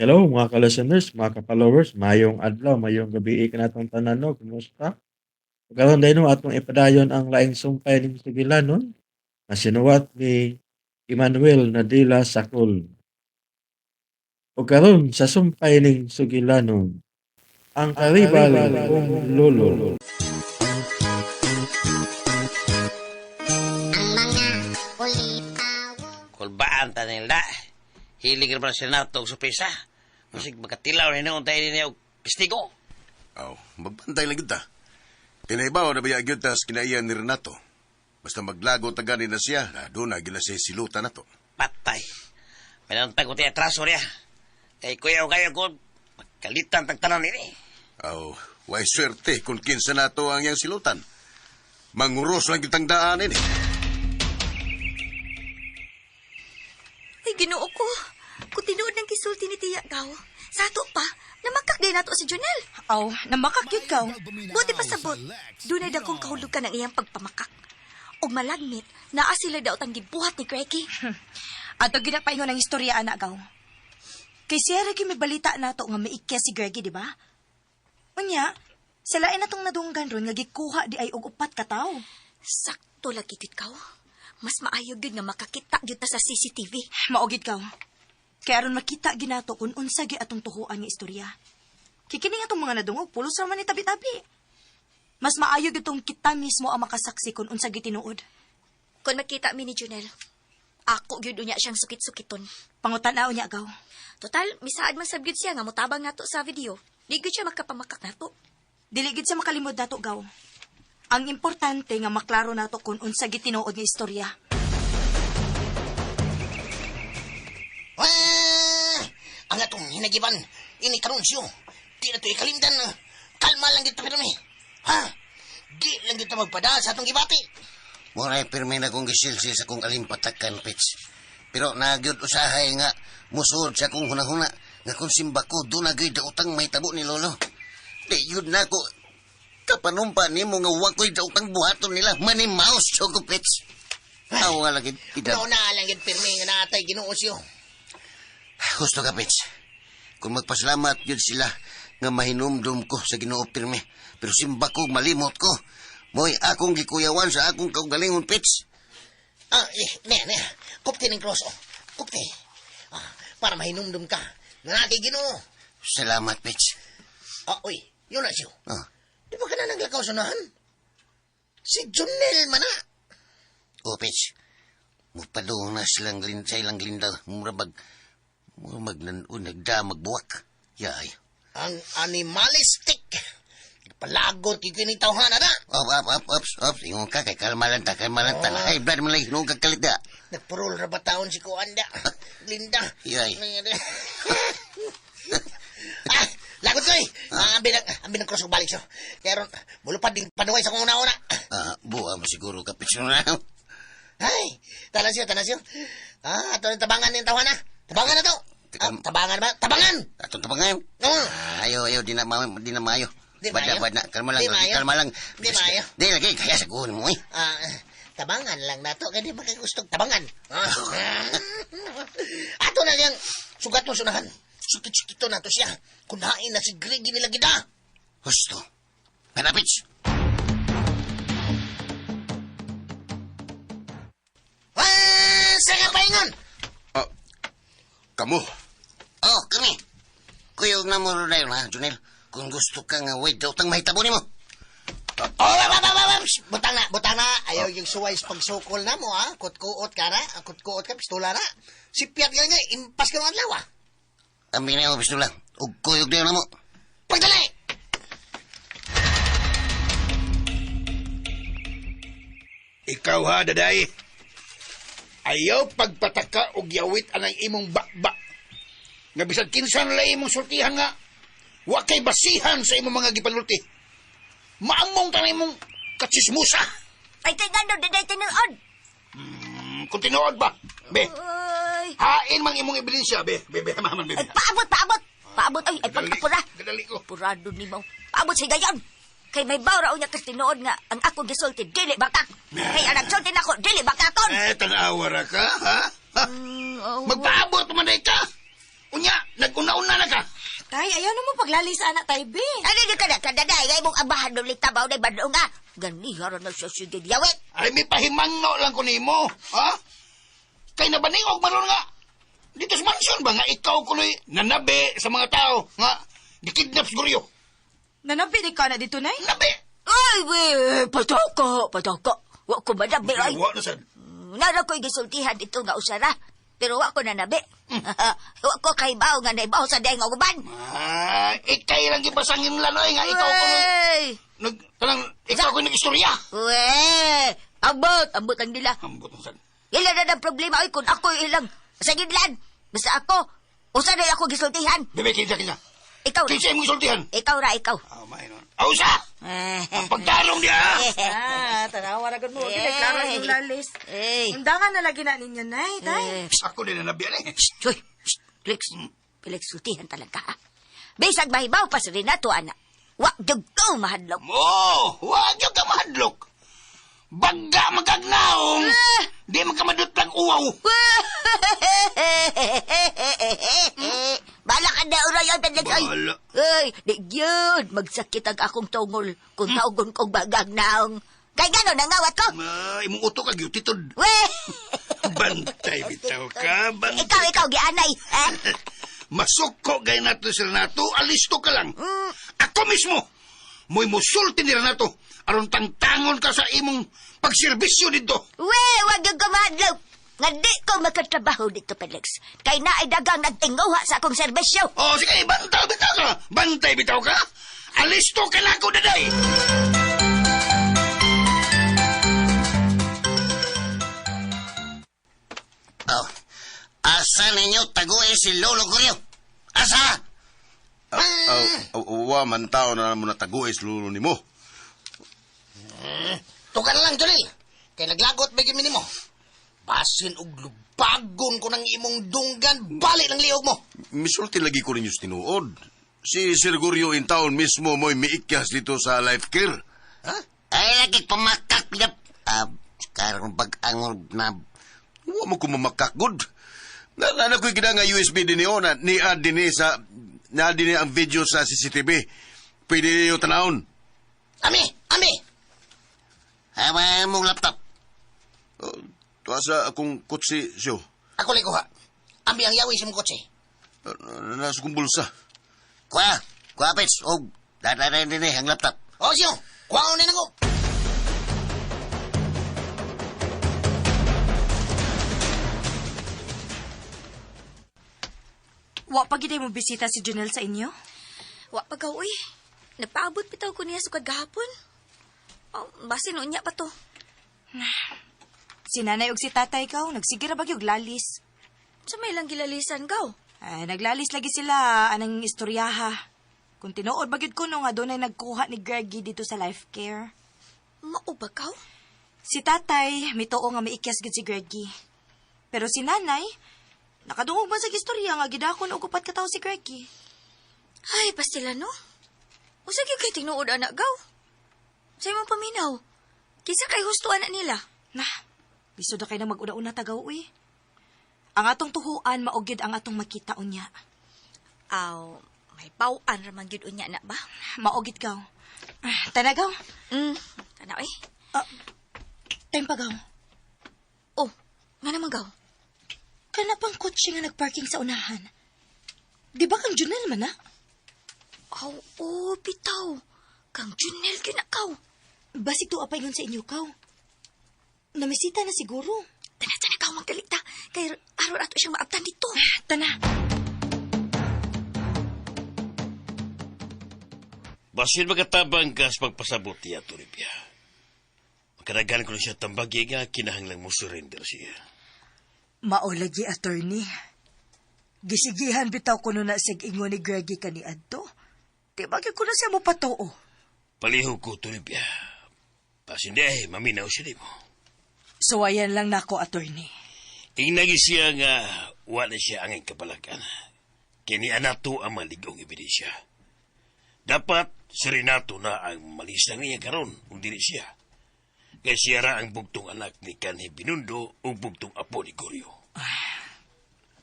Hello mga ka-listeners, mga ka-followers, mayong adlaw, mayong gabi kanatong tanan no, kumusta? Karon dayno atong ipadayon ang laing sumpay ning sugilanon nga sinuwat ni Emmanuel Nadila Sakol. Ug karon sa sumpay ning sugilanon, ang karibal kong lolo. Ang mga ulipawo. Kulbaan ta nila. Hilig ra ba sila nato og surpresa? Musig magkatilaw ni noon tayo ni og pistigo. Aw, magbantay lang gyud ta. Kinaibaw na baya gyud ta sa kinaiyan ni Renato. Basta maglago ta gani na siya, na doon na gyud na siya silutan na to. Patay. May ko ti atraso niya. Kay kuya kayo ko magkalitan tag tanan nini. Aw, way swerte kung kinsa na to ang iyang silutan. Manguros lang kitang daan ini. Ay, Ginoo ko. Kung tinuod ng gisulti ni Tiya Gaw, sa ato pa, namakak din nato si Junel. Aw, namakak yun ka. Buti pa sabot, dunay dakong kahulugan ang iyang pagpamakak. Og malagmit, naa sila daw tang gibuhat ni Greggy. Ato ginapaingon ang istorya, anak gaw. Kay siya ra gyud may balita nato nga maikya si Greggy, di ba? Unya, sa lain natong nadunggan ron nga gikuha di ay og upat ka tawo. Sakto lagi gyud kaw. Mas maayo gyud nga makakita gyud ta sa CCTV. Mao gid kaw. Kay aron makita ginato kung unsa gyud atong tuhuan nga istorya. Kay kini nga atong mga nadungog pulos ra man ni tabi-tabi. Mas maayo gyud tong kita mismo ang makasaksi kung unsa gyud tinuod. Kung makita mi ni Junel, ako gyud unya siyang sukit-sukiton. Pangutan-aw niya gaw. Total, misaad man sab gyud siya nga motabang nato sa video. Di gyud siya makapamakak nato. Dili gid siya makalimod nato gaw. Ang importante nga maklaro nato kung unsa gyud tinuod nga istorya. Ah, ang atong hinagiban, ini karon siyo. Di na to ikalimdan. Kalma lang gito pirmi. Ha? Di lang gito magpada sa atong gibati. Muray pirmi na kong gisilsil sa kong alimpatakan, Pits. Pero nagyod usahay nga, musuod sa kong hunahuna, nga kung simba ko, doon na gyud dautang may tabo ni Lolo. Di yun na ko, kapanumpa ni mo nga wako'y dautang buhaton nila, manimaus, Choco Pits. Awa lagi, idad. No na lang gid pirmi nga naatay Ginoo siyo. Gusto ka, Pits. Kung magpasalamat yun sila, nga mahinumdum ko sa Ginoo pirmi. Pero simba ko, malimot ko. Mo'y akong gikuyawan sa akong kaugalingon, Pits. Ah, eh, ne, ne. Kupti ning cross, oh. Kupti. Ah, para mahinumdum ka. Nga naatay Ginoo. Salamat, Pits. Ah, uy, yun na siyo. Ah. Di ba ka na naglakaw sa unahan? Si Junel man na. O, Pits. Mupadung na silang sa ilang glinda. Murabag, murabag nanon, nagdamag buwak. Yay. Ang animalistic. Palagot yung kinitawhan na. Op, op, op, ops, ops. Ingon ka, kay kalma lang ta, kalma lang ta. Ay, blood man lang, hinong kakalit da. Nagpurol ra ba taon si Kuanda? Linda. Yay. Ah, lagot ko eh. Ah, ang binang cross balik siya. Kaya ron, mulupad din panuway sa kong una-una. Ah, buwa mo siguro ka, Pits. Na. Ay, talas siya, talas siya. Ah, ato na tabangan ng tawana. Tabangan na to. Ah, tabangan ba? Tabangan! Atong tabangan. Oo. Ah, ayaw, ayaw, di na, di na maayo. Di Bada, maayo? bada, kalma lang, Di maayo? kalma lang. Di maayo? Di lagi, kaya saguhin mo eh. Ah, tabangan lang na to. Kaya di ba kagustong tabangan? Ah. Ato na niyang sugat mo sunahan. Sukit-sukito na to siya. Kunain na si Greggy nila gida. Husto. Kana, Pits. Ah, sa kapaingon! Ah, kamo, Oh, kami. Kuyog na mo rin ha, Junel. Kung gusto ka nga, wait, daw tang mahitabo nimo. Oh, ba, ba, ba, ba, Shh, butang na, butang na. Ayaw yung suway sa pagsukol na mo, ha? Kutkuot ka na. Kutkuot ka, pistola na. Sipyat ka nga, impas ka ng adlaw, ah. Ang binay mo, pistola. Ug kuyog na mo. Pagdali! Ikaw ha, daday. Ayaw pagpataka og yawit anang imong bakba. Nga bisan kinsa na lang imong sultihan nga, wa kay basihan sa imong mga gipanulti. Maamong ta na imong katsismusa. Ay kay ngano daday tinuod. Kung tinuod ba, be, Ay, hain mang imong ebidensya, be, be, be, maman, be. ay paabot, paabot. Paabot ay, ay pagkapura. Gadali ko. Purado ni mo. Paabot sa gayon. Kay may bawra unya kas tinuod nga ang akong gisulti dili bakak. Kay ang nagsulti nako dili bakakon. Eh, tanawa ra ka, ha? Ha? Magpaabot man day ka. Unya, naguna-una na ka. Tay, ayaw na mo paglalis anak tay, be. Ano di ka na, kadaday, ay mong abahan ulit tabaw na badong ah. Ganiha ra na siya sige yawit. Ay, may pahimangno lang ko nimo. Ha? Kay nabaningog maron nga. Dito sa mansion ba nga ikaw kunoy nanabi sa mga tao nga gikidnap siguro. Nanabi di ka na dito, nay? Nabi! Ay, we, patoko, patoko. Wa ko manabi, ay. Wa na sad. Nara ko'y gisultihan dito nga usara. Pero wa ko nanabi. Wa ko kahibaw nga naibaw sa daing uban. Ah, ikay lang gibasangin lanoy nga ikaw kunoy Wey! nag kanang ikaw kunoy nag-istorya. Wey! Ambot, ambot ang nila. Ambot na sad. Ila na ng problema ay kung ako ilang sa gidlan. Basta ako, usa na ako gisultihan. Bebe, kinsa kinsa. Ikaw ra. Kinsa imong gisultihan? Ikaw ra, ikaw. Ah, may non. Ausa! Ang pagtarong niya. Ah, tanawa na gud mo. Okay, klaro yung lalis. Eh. Undangan na lagi na ninyo, nay, tay. Eh, Ako din na nabiyan eh. Shh, Uy, shh, Felix. Felix, sultihan talaga. ha? Bisag mahibaw pa sa Renato, ana. Wa jud ko mahadlok. Mo, wa gyud ka mahadlok. Bagga magagnaong. Di man ka madutlag uwaw. Bala ka na uray ang talag ay. Bala. Ay, di gyud magsakit ang akong tungol kung tawgon kong bagang naong. Kay gano nangawat ko? Ma, imong utok ka gyud titod. Weh! Bantay bitaw ka, bantay. Ikaw, ikaw, gianay. Eh? Masuko gay nato si Renato, alisto ka lang. Ako mismo, mo'y musulti ni Renato, aron tangtangon ka sa imong pagserbisyo dito. Weh, wag yung kumahadlok. Nga di ko makatrabaho dito, Felix. Kay naay dagang nagtinguha sa akong serbisyo. O, sige, bantay bitaw ka. Bantay bitaw ka. Alisto ka na ako, daday. Oh, asa ninyo taguin si Lolo Guryo? Asa? Aw, wa man tao na mo nataguis lulo nimo. Tukan lang, Junil. Kay naglagot ba gyud mo. Basin og lubagon ko ng imong dunggan, balik ng liog mo. Misulti lagi ko ninyo sa tinuod. Si Sir Guryo in town mismo mo'y miikyas dito sa life care. Ha? Ay, lagi pamakak na. Ah, karong pag-angol na. Wa mo kumamakakgod. Naalala ko'y gina nga USB din niyo na niya din sa na din ang video sa CCTV. Pwede niyo tanawon. Ami, ami. Hawa mong laptop. Oh, tuwa sa akong kotse siyo. Ako lang kuha. Ami ang yawi sa imong kotse. Nasa kong bulsa. Kuha, kuha, Pets. Og, dadarayin din eh, ang laptop. O siyo, kuha na nako. Wa pa gid mo bisita si Junel sa inyo? Wa pa gaw, uy. Nagpaabot bitaw ko niya sukad gahapon. Oh, basin unya pa to. Si nanay ug si tatay kaw, nagsige ra ba gyud lalis. Sa may lang gilalisan gaw. Ay, naglalis lagi sila anang istoryaha. Kung tinuod ba gyud kuno nga dunay nagkuha ni Greggy dito sa life care. Mao ba kaw? Si tatay, mituo nga miikyas gyud si Greggy. Pero si nanay, nakadungog man sa istorya nga gidakon og upat ka tawo si Greggy. Ay, pastila no. Usa gyud kay tinuod anak gaw. Sa imong paminaw. Kinsa kay husto anak nila? Nah, lisod na kay na mag-una-una tagaw uy. Ang atong tuhuan mao gyud ang atong makita unya. Aw, may paw-an ra man gyud unya na ba? Mao gyud gaw. Ah, Tanagaw. Tanaw eh. Ah, time pa gaw. Oh, nga naman gaw. Kana pang kotse nga nagparking sa unahan. Di ba kang Junel man na? Aw, oh, bitaw. Kang Junel gyud na kaw. Basig tuwa pa ingon sa inyo kaw. Namisita na siguro. Tana, tana kaw magdalita. Kay aron ato siyang maabtan dito. Tana. Basin makatabang ka sa pagpasabot niya, Toribia. Makadagan ko na siya tambagi nga kinahanglang mo surrender siya. Mao lagi, attorney. Gisigihan bitaw ko na sig ingon ni Greggy kaniadto. Di ba gyud ko na siya mo patoo? Palihog ko, Toribia. Basin di ay, maminaw siya di mo. Suwayan lang nako, attorney. Ingnagi siya nga wala siya angay kabalakan. Kini anato ang maligong ebidensya. Dapat si Renato na ang malisang niya karon kung dili siya. Kay siya ra ang bugtong anak ni Kanhi Binundo o bugtong apo ni Goryo.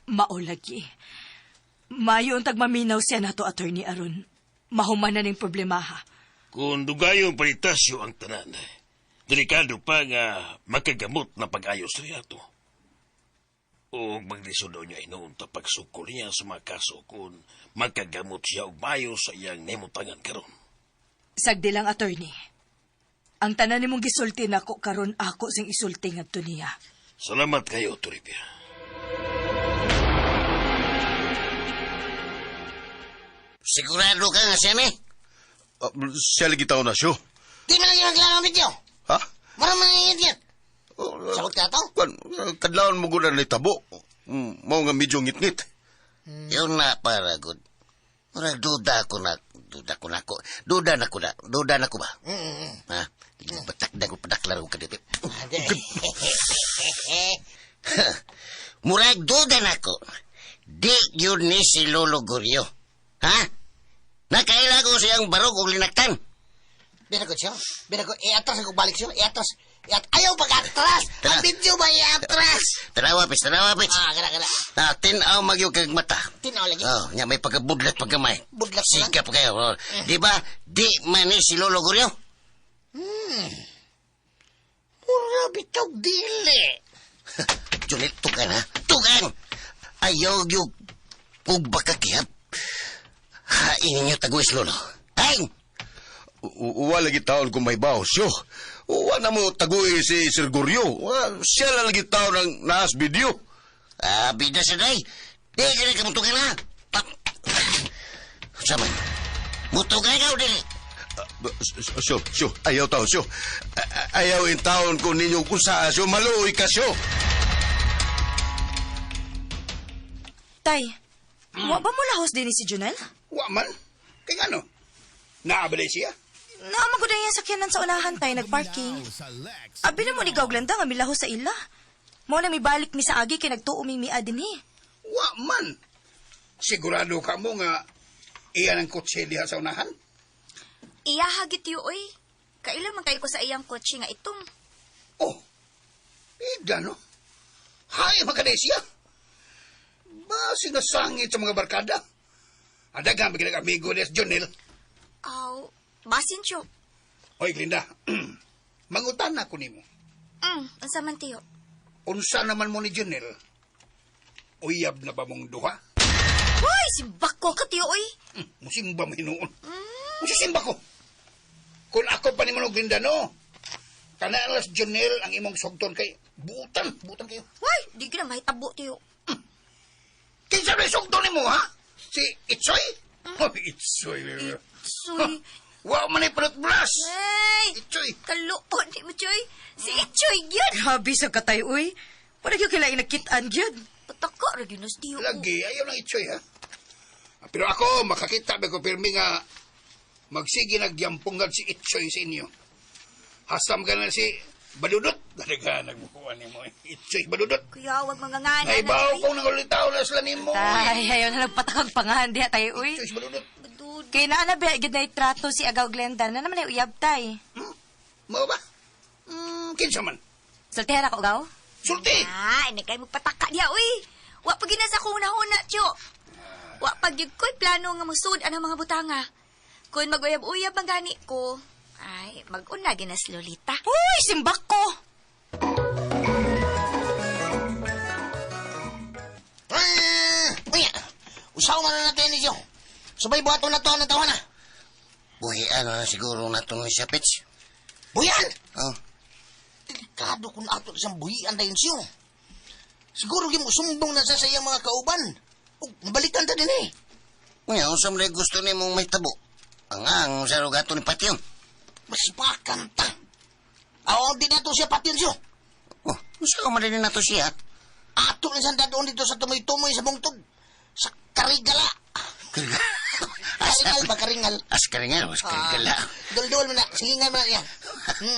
Mao lagi. Mayo ang tagmaminaw siya nato, Attorney Aron. Mahuman na ning problema ha. Kung dugayon panitasyo ang tanan, delikado pa nga makagamot na pag-ayos Renato. O maglisod daw niya inoon ta pagsukol niya sa mga kaso kung makagamot siya og mayo sa iyang nemutangan karon. Sagdi lang, Attorney. Ang tanan nimong gisulti nako karon ako sing isulti ngadto niya. Salamat kayo, Toribia. Sigurado ka nga siya ni? Ah, siya lagi tao na siyo. Di man lagi magklaro ang video. Ha? Mara man ngit. Oh, Sagot ka to? Kwan, kadlawon mo gud ni tabo. Mao nga medyo ngit-ngit. Yun na para good. Murag duda ko na, duda ko na ko. Duda na ko na, duda na ko ba? Ha? Batak na ko, padaklar ko kadito. Murag duda na ko. Di yun ni si Lolo Guryo. Ha? Nakaila ko siyang barog og linaktan. Bira ko siya. Bira ko, i-atras ako balik siya. I-atras. Ayaw pag-atras! Ang video ba i-atras? Tanawa, pis, tanawa, pis. Ah, gara, gara. Ah, tinaw magyo kag mata. Tinaw lagi. Oh, nya may pagkabudlat pagkamay. Budlat pa lang. Sikap kayo. Oh. Di ba? Di man ni si Lolo Guryo. Mura bitaw dili. Julit, tugan ha? Tugan! Ayaw yung kung baka kihap. Hain ninyo taguis, Lolo. Hain! Wa lagi taon kung may baho siyo. Wa na mo taguhi si Sir Guryo. Wa, siya lang lagi taon ang naas video. Ah, bida sa day. Di ka rin kamutugan ha? Saman, mutugan ka o dili? Siyo, siyo, ayaw taon siyo. Ayaw in taon ko ninyo kung saan siyo, maluoy ka siyo. Tay, wa ba mo lahos din ni si Junel? Wa man. Kay ngano? Naabalay siya. Naama ko na yung sakyanan sa unahan tay, nagparking. Abi na mo ni Gauglanda nga milahos sa ila. Mo na mibalik mi sa agi kay nagtuo mi mia din eh. Wa man. Sigurado ka mo nga iyan ang kotse diha sa unahan? Iya hagit tiyo, oy. Kaila man kayo ko sa iyang kotse nga itong. Oh, ida no? Hay, magaday siya. Ba, sinasangit sa mga barkada. Adaga, may amigo ni Jonel. Aw, basin tiyo. Hoy, Glinda, mangutan na ko nimo. Unsa man tiyo. Unsa naman mo ni Jonel? Uyab na ba mong duha? Hoy, simbako ka tiyo, oy. Musimba mo hinuon. Musimba ko. Kung ako pa ni mo Glinda, no? Kana alas Jonel ang imong sugton kay butan, butan kayo. Hoy, di gyud na mahitabo tiyo. Kinsa may sugton nimo, ha? Si Itsoy? Oh, Itsoy. Itsoy. Wa man ay panot blas. Ay, Itsoy. kaluon ni mo, Choy. Si Itchoy gyud. Grabe sa katay, uy. Wala gyud kailangan nakitaan gyud. Pataka ra gyud nas tiyo. Lagi, ayaw ng Itsoy, ha? Pero ako, makakita ba ko pirmi nga magsige nagyampungad si Itsoy sa inyo. Hasam ka na si Baludot. Talaga, nagmukuha ni mo. Itsoy, Baludot. Kuya, wag mga ngana Ay, na, bawo Choy. kong nangulitaw na sila ni mo. Tay, ayaw na nagpatakag pangahan diha tayo, uy. Itsoy, Baludot. Badud. Kay naa na ba gyud na trato si Agaw Glenda na naman ay uyab tay. Mao ba? Kinsa man? Sultihan ako, Gaw. Sulti! Ah, hindi kayo magpataka diha, uy. Wa pa gina sa akong unahuna, tiyo. Wa pa gyud ko'y plano nga musud ang mga butanga. Kung mag-uyab-uyab ang gani ko, ay, mag-una ginas Lolita. Uy, simbak ko. Ah, unya. Usaw man na natin niyo. Sabay buhaton na to ang tawa na. Buhian na siguro na itong siya, Pits. Buyan! Oh, Delikado kung ato isang buhian dayon siyo. Siguro gyud mo sumbong na sa iyang mga kauban. Ug mabalikan ta din eh. Unya, unsa man gusto ni mong may tabo? Ang ang sa rugato ni Patyon. Masbakan ta. Aw, di na to siya patyon siyo. Oh, unsa ka man din nato siya? Ato lang siyang dadoon dito sa tumoy-tumoy sa bungtod. Sa karigala. Karingal ba karingal? As karingal, as karigala. Ah, Dul-dul mo na. Sige nga mo na yan.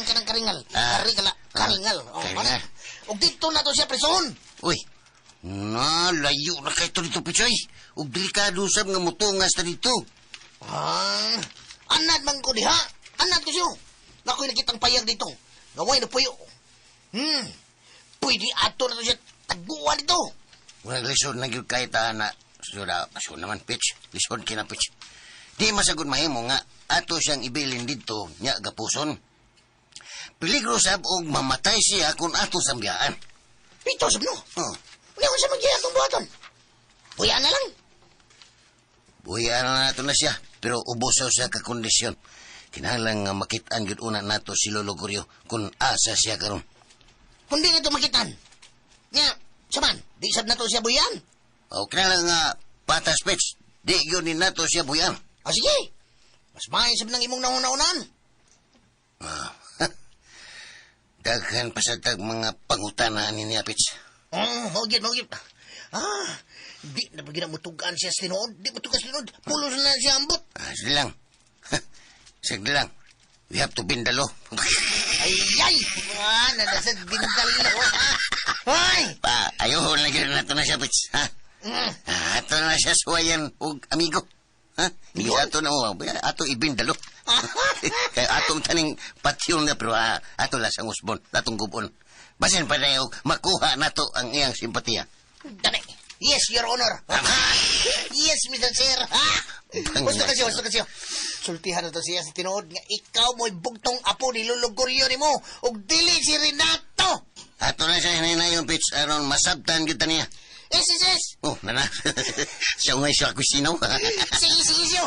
Kanang karingal. Ah. Karigala. Karingal. Oh, Karingal. mana. Ug dito na to siya presohon. Uy, na layo na kay to dito, Pichoy. Ug delikado sab nga mutungas ta dito. Ah, anad man ko diha. Anad ko siyo. Nakoy nakitang payag dito. Gaway na puyo. Pwede ato na to siya tagbuan dito. Murag lisod na gyud kay ta na Suda, so naman, Pitch. Lisod kina, Pitch. Di masagod mahimo nga ato siyang ibilin didto nya gapuson. Peligro sab og mamatay siya kung ato sambiyaan. Pito sab no. Oh, Unya unsa man gyud atong buhaton? Buya na lang. buhian na nato na siya, pero ubosaw siya ka kondisyon. Kinahanglan nga makit-an gyud una nato si Lolo Goryo kung asa siya karon. Kung di na ito makitan. Nya, saman, di sab na to siya buyan. O kinahanglan nga patas, Pitch. Di gyud ni nato siya buhian. O sige, mas maay sab nang imong nahuna-unan. Ah. Daghan pa sa tag mga pangutana ani niya, Pitch. Oh, mao gyud, mao gyud. Ah, di na ba mutugan siya sa tinuod? Di mutugan sa tinuod. Pulos na siya ambot. Ah, sige lang. Sige lang. We have to bend the law. Ay, ay! Ah, nadasad bintalo. Ay! Pa, ayaw na gyud nato na siya, Pitch. Ha? Mm. Ah, ato na siya suwayan og amigo. Ha? Hindi ato na mo, ato ibindalo. Kaya atong taning patyon na pero ah, ato lang sang usbon, atong gubon. Basin pa na makuha nato ang iyang simpatiya. Dali. Yes, Your Honor. Yes, Mr. Chair. Gusto kasi, gusto kasi. Sultihan na to siya sa tinuod nga ikaw mo'y bugtong apo ni Lolo Goryo nimo ug dili si Renato. Ato na siya hinayong Pitch aron masabtan gyud ta niya. Yes, yes, yes. Oh, nana. Siya ngay siya kusino. Sige, sige, siyo.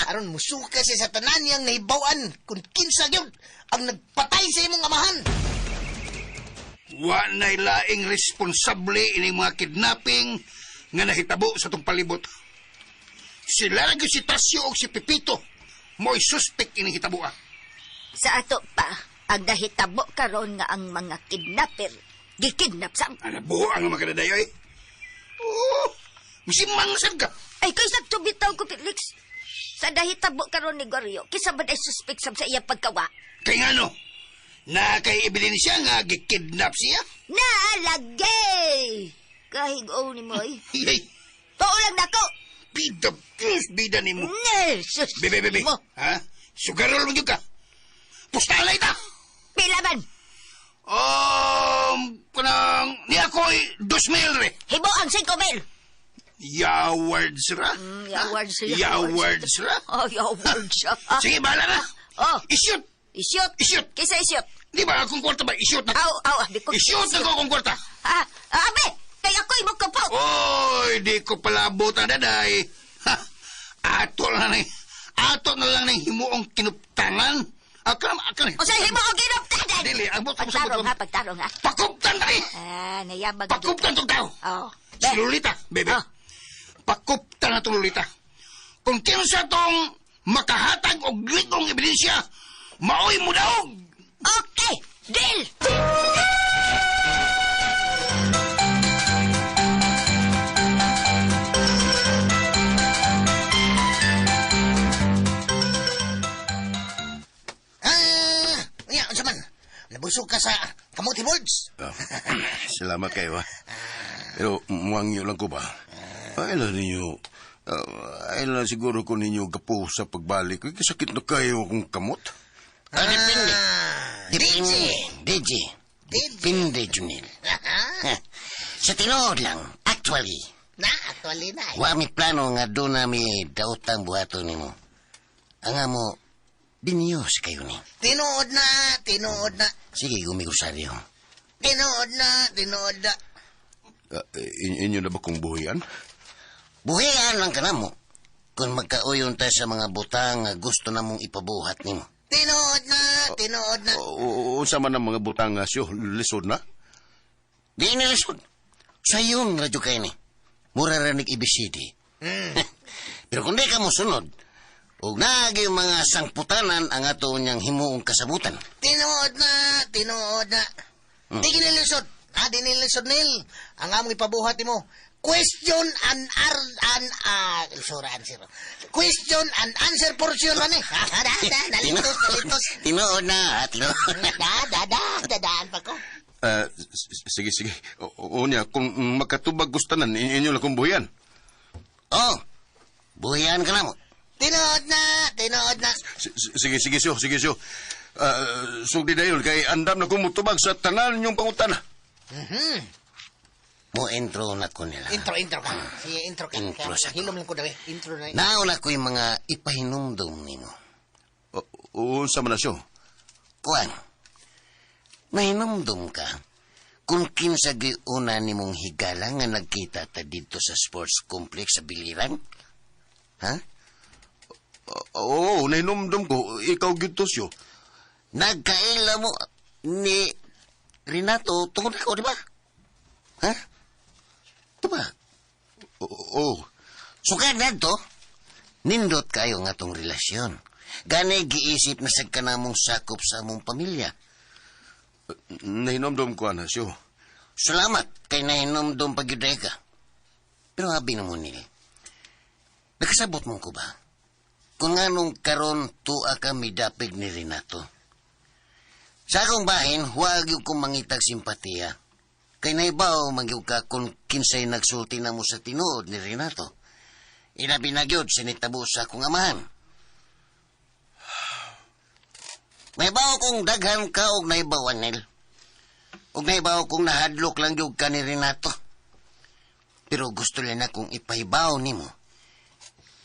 Aron musuka siya sa tanan niyang nahibaw-an kung kinsa gyud ang nagpatay sa imong amahan. Wa na'y laing responsable ining mga kidnapping nga nahitabo sa tong palibot. Sila ra gyud si Tasyo og si Pepito mo'y suspect ining hitaboa. Sa ato pa, ang nahitabo karon nga ang mga kidnapper gikidnap sa. Ana buo ang mga kadadayoy. Oh, misimang sad ka. Ay, kay sa tubitaw ko, Felix. Sa nahitabo karon ni Goryo, kisa ba ay suspect sab sa iya pagkawa? Kay ngano? Na kay ebidensya nga gikidnap siya? Naalagay! Kahigaw ni mo, ay. Iyay, Tuo lang nako! bida, Diyos, bida nimo. Ne, sus! Bebe, bebe. Mo, Ha? Sugarol mo gyud ka. Pustalay ta. pila man! Kanang niya ko'y 2,000 re. Hibo ang 5,000! Yawards ra. Yawards, Yawards ra. Oh, yawards. Ah, Sige, bahala na. Oh. I-shoot. Isyot. Isyot. Kisa isyot. Di ba akong kwarta ba? I-shoot na. Aw, aw, di ko. I-shoot na ko akong kwarta. Ah, ah, abe! Kay ako'y mo kapot. Oy, di ko palabot ang daday. Ha, ato na lang ato na lang ng himuong kinuptangan. Akram, akram. O sa himuong ginuptanan! Dili, abot ako sa Pagtarong butong. ha, pagtarong ha. Pakuptan na eh. Ah, nayabag. Pakuptan tong tao. Oh. Si Lolita, bebe. Ah. Pakuptan na tong Lolita. Kung kinsa tong makahatag og ligong ebidensya, maoy mo daog. Okay, deal! Ah, unya unsa man? Nabusog ka sa kamote boards. Ah, salamat kayo, ha. Pero muwangyo lang ko ba? Ay lang ninyo, ay lang siguro ko ninyo gapo sa pagbalik. Ay, kasakit na kayo akong kamot. Ah, depende. Ah, Depende. DJ. Depende, Junil. Ha, sa tinuod lang, actually, Na, actually na. wa mi plano nga doon na mi daotang buhaton nimo. Ang amo, diniyos kayo ni. Tinuod na, tinuod na. Sige, gumigusaryo. Tinuod na, tinuod na. Ah, inyo na ba kong buhian? Buhian lang ka na mo. Kung magkauyon ta sa mga butang nga gusto na mong ipabuhat nimo. Tinuod na, tinuod na. O, unsa man ang mga butang nga siyo, lisod na? Di nilisod. Sayon radyo kayo ni. Mura ra nig ABCD. Pero kung di ka mo sunod, ug naagi yung mga sangputanan ang ato niyang himuong kasabutan. Tinuod na, tinuod na. Di ginilisod. Ah, di nilisod nil. Ang among ipabuhat mo. Question and ar and ah, sorry, answer. Question and answer portion man eh. Ah, da, da, nalitos, nalitos. Tinuod na, ha, tinuod na. Da, da, da, dadaan pa ko. Ah, sige, sige. Unya, kung makatubag gustanan, inyo lang kong buhian. Oh, buhian ka na mo. Tinuod na, tinuod na. Sige, sige, siyo, sige, siyo. Ah, sugdi dayon, kay andam na kong mutubag sa tanan yung pangutana. Mo intro na ko nila. Intro, intro ka. Sige, intro ka. Intro Kaya, sa ko. Hilom lang ko dali. Intro na. Nauna ko yung mga ipahinumdum nimo. Unsa man na siya? Kuan, nahinumdum ka kung kinsa una nimong higala nga nagkita ta dito sa sports complex sa Biliran? Ha? Oo, nahinumdum ko. Ikaw gyud to siyo. Nagkaila mo ni Renato tungod ako, di ba? Ha? Di ba? Oo. Sukad na to, nindot kayo nga tong relasyon. Gani giisip na sad ka namong sakop sa among pamilya. Nahinumdum ko ana siyo. Salamat kay nahinomdom pagyuday ka. Pero habi na mo nil. Nakasabot mo ko ba? Kung anong karon tuwa ka midapig ni Renato. Sa akong bahin, huwag yung kong mangitag simpatiya. Kay naibaw magyug ka kung kinsay nagsulti na mo sa tinuod ni Renato. Ilabi na gyud sinitabo sa akong amahan. Naibaw kong daghan ka og naibawan nil. Og naibaw kong nahadlok lang gyud ka ni Renato. Pero gusto lang akong ipahibaw nimo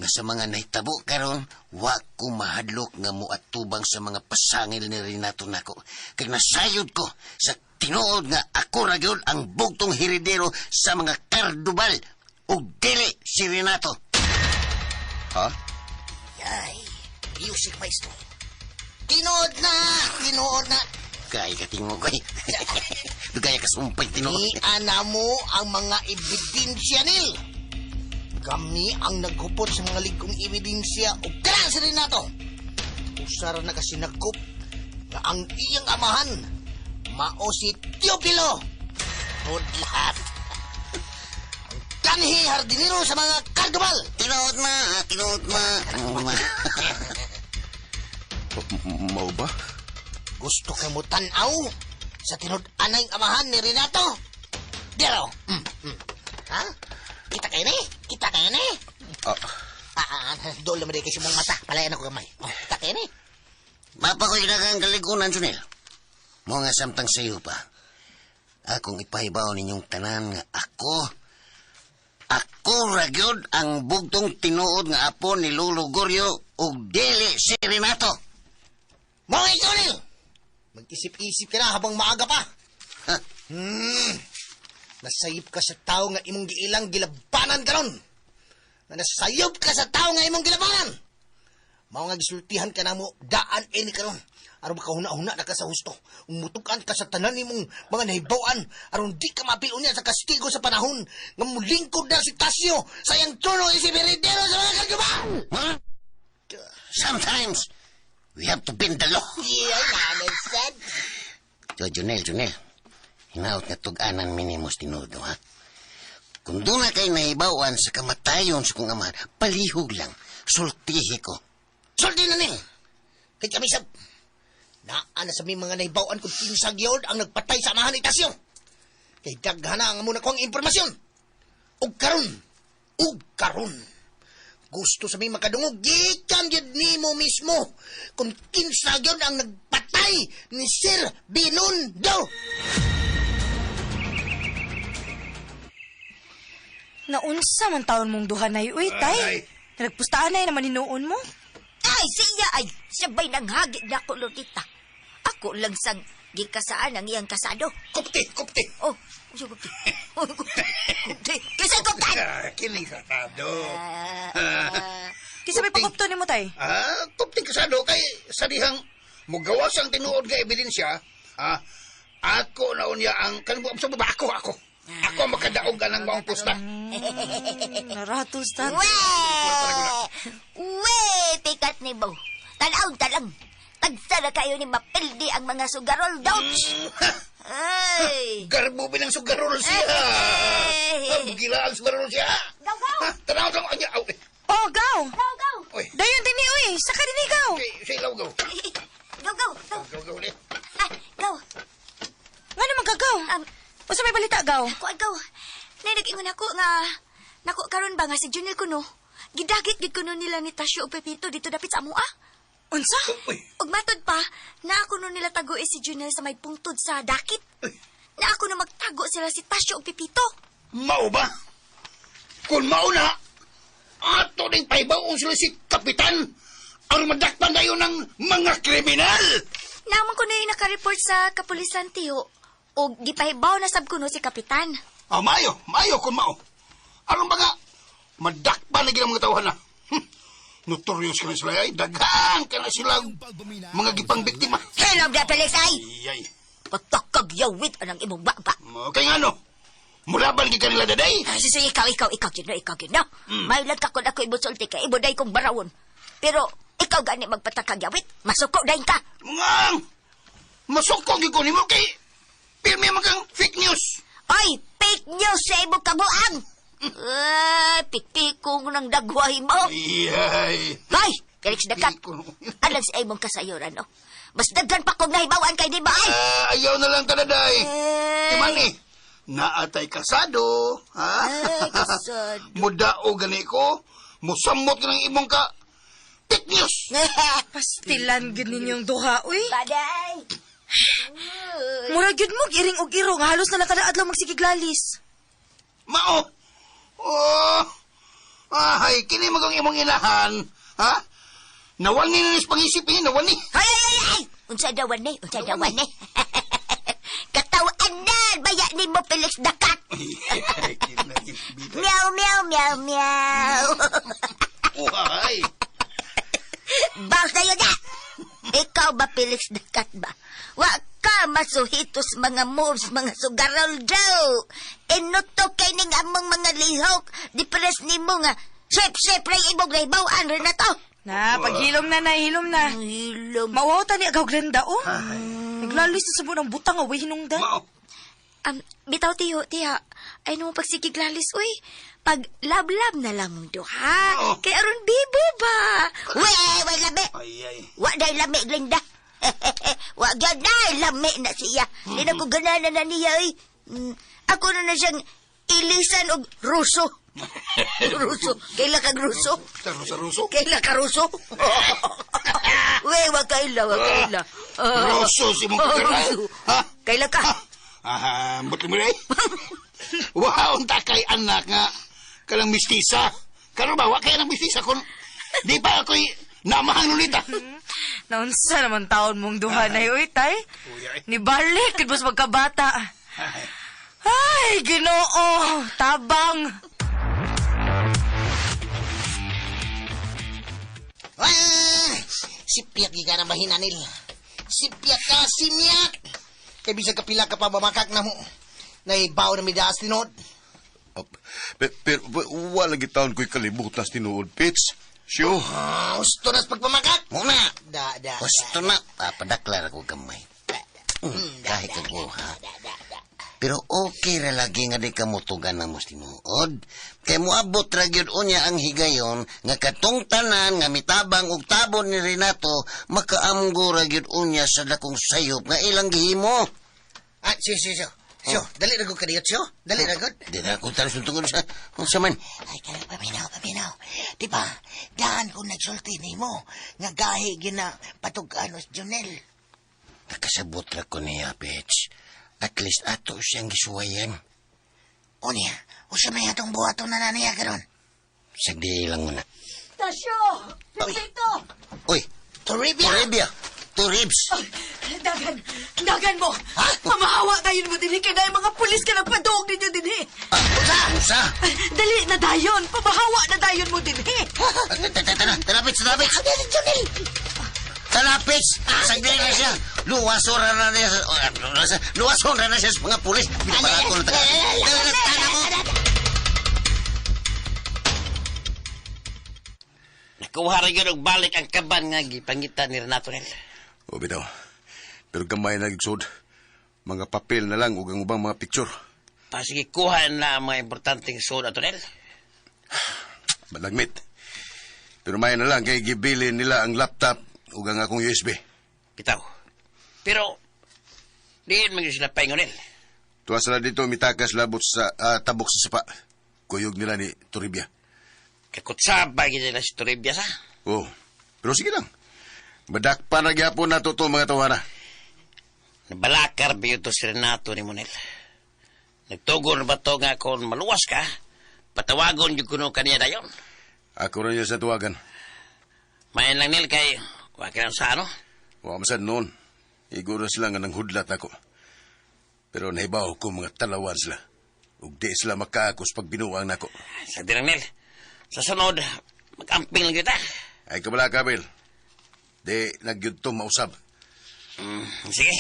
nga sa mga nahitabo karon wa ko mahadlok nga moatubang sa mga pasangil ni Renato nako. Kay nasayod ko sa tinuod nga ako ra gyud ang bugtong heredero sa mga Cardubal ug dili si Renato. Ha? Yay. Music maestro. Tinuod na! Tinuod na! Kay ka tingog ko. Dugaya ka sumpay tinuod. Niana mo ang mga ebidensya nil. Kami ang naghupot sa mga ligong ebidensya o kana si Renato. Usara na kasi nagkup na ang iyang amahan mao si Teofilo. Tudlat. Ang kanhi hardinero sa mga Cardubal. Tinuod na, tinuod na. Mao ba? Gusto ka mo tanaw sa tinud-anay amahan ni Renato? Dero. Ha? Kita kayo ni? Kita kayo ni? Doon naman kasi mong mata. Palayan ako gamay. Oh, kita kayo ni? Mapa ko'y daghang kaligunan, Sunil. Mo nga samtang sayo pa. Akong ipahibaw ninyong tanan nga ako ra gyud ang bugtong tinuod nga apo ni Lolo Goryo ug dili si Renato. Mo nga ikaw, Nil! Mag-isip-isip ka na habang maaga pa. Ha? Nasayop ka sa tao nga imong giilang gilabanan karon. Nga nasayop ka sa tao nga imong gilabanan. Mao nga gisultihan ka namo daan ini karon. Aron makahuna-huna na ka sa husto. Umutukan ka sa tanan nimong mga nahibaw-an aron di ka maapil unya sa kastigo sa panahon nga mulingkod na si Tasio sa iyang trono isip heredero sa mga Cardubal. Huh? Sometimes we have to bend the law. Yeah, naman sad. So, Junel, Junel, hinaot nga tug-anan minimos tinuod, ha? Kung doon na kay nahibawan sa kamatayon sa kong amahan, palihog lang, sultihi ko. Sulti na nil. Kay kami sab naa na sa mi mga nahibaw-an kung kinsa gyud ang nagpatay sa amahan ni Tasio. Kay daghan na ang among nakuhang impormasyon. Ug karon, gusto sa mi makadungog gikan gyud nimo mismo kung kinsa gyud ang nagpatay ni Sir Binundo. Naunsa man taon mong duha na uy, tay. Ay. Nagpustaan na naman hinuon mo. Ay, siya ay, sabay nanghagi na ko, Lolita. Ako lang sang gikasaan ang iyang kasado. Kupti, kupti. Oh, usa kupti. Oh, kupti. Kupti. Kasi kuptan! Kini kasado. Kinsa may pagkupto nimo, tay? Kupti kasado kay sa dihang mugawas ang tinuod nga ebidensya. Ako na unya ang kanbo sa baba ako ako. Ako ang makadaog anang maong pusta. Naratos ta. We! We! Pikat ni Bo. Tanaw talang. Tagsa na kayo ni mapildi ang mga sugarol dogs. Ay! Garbo bilang sugarol siya. Ay! Gila ang sugarol siya. Gaw, gaw! Tanaw talang anya. Aw, eh. Oh, gaw! Gaw, gaw! Oy. Dayon dinhi uy, saka dinhi gaw. Kay sa ilaw gaw. Gaw, gaw! Gaw, Gaw gaw ni. gaw! Nga naman ka gaw? Unsa may balita gaw? Ako, gaw. Nay, nag-ingon ako nga, nako karon ba nga si Junel kuno? Gidagit gid kuno nila ni Tasyo ug Pepito dito dapit sa amoa. Unsa? Uy. Ug matod pa, na ako no nila tago si Junel sa may pungtod sa dakit. Uy. Na ako no magtago sila si Tasyo ug Pepito. Mao ba? Kung mao na, ato ning pahibaw sila si Kapitan aron madakpan dayon ng mga kriminal. Naman ko na yung nakareport sa kapulisan, tiyo. O gipahibaw na sab kuno si Kapitan. Ah, maayo, maayo kung mao. Aron ba nga, madakpan na ang mga tawhan na. Notorious ka na sila ay, daghan ka na sila mga gipang biktima. Hello, da Felix, ay! Iyay. Patakag yawit anang imong baba. Kaya nga no, mulaban gid kanila daday. Ay, sige, ikaw, ikaw, ikaw, gino, ikaw, gino. May ka kung ako ibusulti ka, ibuday kong barawon. Pero, ikaw gani magpatakag yawit, masuko dahin ka. Ngang, masukong gid ko nimo kay pirmi man kang fake news. Ay, fake news sa imong kabuang! Ay, pikpikong ng dagway mo. Iyay. Ay, Felix Dakat. Alam sa imong kasayuran, no? Mas daghan pa kong nahibawan kay di ba, ay? Ah, ayaw na lang kanaday. Eh. Imani, naatay kasado. Ha? Ay, kasado. Mudao gani ko, musamot ka ng imong ka. Fake news. Pastilan gid ninyong duha, uy. Baday! Mura gyud mo iring og irong, halos na lang kada adlaw magsigiglalis. Mao. Oh. Ahay, kini magong imong inahan. Ha? Nawan ni nis pangisip ni, nawan ni. Ay, ay, ay, ay! Unsa dawan ni? Unsa dawan ni? Katawaan na! Baya ni mo, Felix Dakat! Ay, kinahibida. Meow, meow, meow, meow! Uhay. Bounce na yun na! Ikaw ba, Felix Dakat ba? Wa ka masuhitos mga moves, mga sugarol daw. Inuto kay ning among mga lihok. Di pares nimo nga. Sip, sip, ray imong nahibawan rin na to. Na, paghilom na na, hilom na. Hilom. Mawaw ta ni agaw Glenda, oh. Naglalis na sa buong butang, away hinungdan. Mao. Bitaw tiyo, tiya. Ay nung pagsigiglalis, uy. Pag lab-lab na lang mong duha. Oo. Kay aron bibo ba? Uy, way lami. Ay, ay. Wa day lami, Glenda. Wa gyud na lami na siya. Di na ko ganana na niya, uy. Ako na na siyang ilisan og ruso. Ruso. Kaila kag ruso? Sa ruso, ruso. Kaila ka ruso? Uy, wa kaila, wa kaila. Ruso si mong kagaray. Ruso. Ha? Kaila ka? Ah, buti mo rin. Wow, ang takay anak nga. Kanang mistisa. Karon ba, wa kay nang mistisa kung di pa ako'y namahang lulita. Naunsa naman taon mong duha na uy, tay. Uy, ay. Ni balik, gid mas magkabata. Ay, Ginoo, tabang. Ah, sipyak gi ka na mahinanil. Sipyak ka, simyak. Kay bisag kapila ka pa mamakak na mo. Naibaw na midaas tinuod. Pero, wala gitaon ko'y kalibutas tinuod, Pits. Sure. Ah, gusto na sa pagpamakak. Muna. Da, da, Gusto na. Papadaklar ako gamay. Kahit ako, ha? Pero okay ra lagi nga di ka mutugan na mo tinuod. Kay moabot ra gyud unya ang higayon nga katong tanan nga mitabang og tabon ni Renato makaamgo ra gyud unya sa dakong sayop nga ilang gihimo. Ah, siyo, siyo, siyo. Siyo, dali na gud kadiyot, siyo. Dali na gud. Di na akong talos tungod sa unsa man. Ay, kaya paminaw, paminaw. Di ba, daan kong nagsulti nimo nga gahi gina patug-anos Junel. Nakasabot ra ko niya, bitch. At least ato siyang gisuwayan. Unya, usa may atong buhaton na niya karon. Sagdi lang muna. Tasyo! Pipito! Uy, Toribia! Toribia! Toribs! Dagan! Dagan mo! Pamahawa tayo mo dinhi kay dahil mga pulis ka nagpaduog ninyo dinhi. Usa! Usa! Dali na dayon! Pamahawa na dayon mo dinhi. Tara, tara, Pits, tara, Pits! Tara, Pits! Sagdi na siya! Luwason ra na niya. Luwason ra na siya sa mga pulis. Pinapala ko na taga. Tara, tara mo! Nakuha rin yun og balik ang kaban nga gipangita ni Renato nil. O, bitaw. Pero gamay na gigsod. Mga papel na lang ug ang ubang mga picture. Pasige kuha na ang mga importanteng suod ato nil. Malagmit. Pero may na lang kay gibili nila ang laptop ug ang akong USB. Bitaw. Pero, diin man gyud sila paingon nil. Tuwa sila dito mitakas labot sa tabok sa sapa. Kuyog nila ni Toribia. Kakutsaba gyud nila si Toribia sa. Oh, pero sige lang. Madakpa na gyapon na to mga tawana. Nabalakar ba yun to si Renato ni Monel? Nagtugon ba to nga kung maluwas ka, patawagon yung kuno kaniya dayon. Ako rin sa tuwagan. Mayan lang nil kay, wa ka lang sa ano. Wa masad noon. Iguro sila nga nang hudlat ako. Pero nahibaw ko mga talawan sila. Ug di sila makaakos pag binuang nako. Sa dirang nil, sa sunod, mag-amping lang kita. Ay kabala kabil. Di nagyud to mausab. Sige.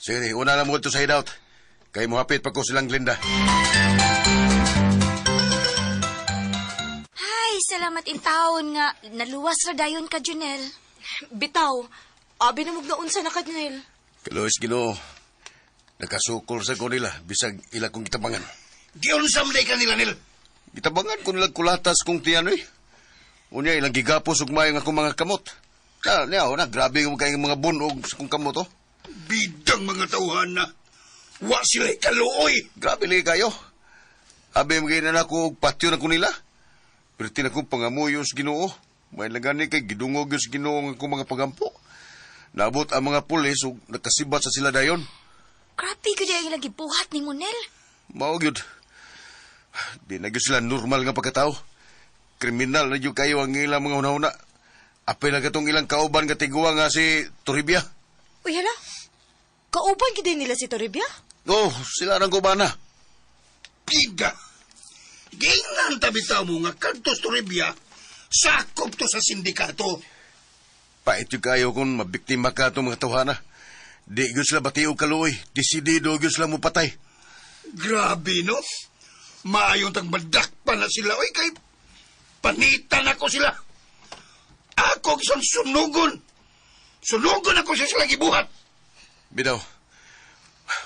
Sige, una lang mo ito sa hideout. Kay muhapit pa ko silang Glinda. Ay, salamat in taon nga naluwas ra dayon ka, Junel. Bitaw, abi na mugnaon sa na ka, Nel. Kaluis Ginoo. Nakasukol sa ko nila bisag ila kong gitabangan. Giunsam day kanila nil. Gitabangan ko nila kulatas kong tiyan eh. Unya ilang gigapos ug mayo nga akong mga kamot. Na, niya, na, grabe yung kayong mga bunog sa kong kamot, oh. Bidang mga tauhan na. Wa sila kaluoy. Grabe lagi kayo. Abi mga na ako og patyo na ko nila. Pero tinakong pangamuyo sa Ginoo. May lagani kay gidungog sa Ginoo ang akong mga pagampo. Naabot ang mga pulis ug nakasibat sa sila dayon. Grabe gyud ang ilang gibuhat ni Nel. Mao gyud. Di na gyud sila normal nga pagkatao. Kriminal na gyud kayo ang ilang mga hunahuna. Apil na katong ilang kauban nga tiguang nga si Toribia. Uy, hala. Kauban gid nila si Toribia? Oh, sila nang kubana. Piga. Giingnan tabi mo nga kadtos Toribia, sakop to sa sindikato. Pait yung kayo kung mabiktima ka itong mga tawhana. Di gyud sila batiog kaluoy. Desidido gyud sila mupatay. Grabe, no? Maayon tang madakpa na sila. Oy, kay panitan ako sila. Ako isang sunugon. Sunugon ako sa sila gibuhat. Bidaw,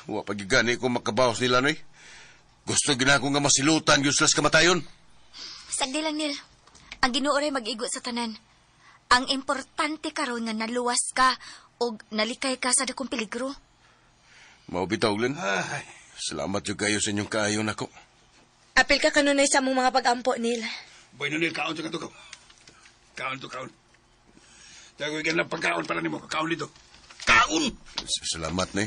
wa pa gigani ko makabawas nila noy. Gusto gina ko nga masilutan gyud sila sa kamatayon. Sagdi lang, Nil. Ang Ginoo ray mag-igo sa tanan. Ang importante karon nga naluwas ka og nalikay ka sa dakong peligro. Mao bitaw, Glenn. Ay, Salamat jud kayo sa inyong kaayo nako. Apil ka kanunay sa among mga pag-ampo, Nil. Boy, Nonil, kaon to ka to, kaon to, kaon. Tagoy ka na pagkaon para nimo, kaon dito. Kaon! Salamat ni.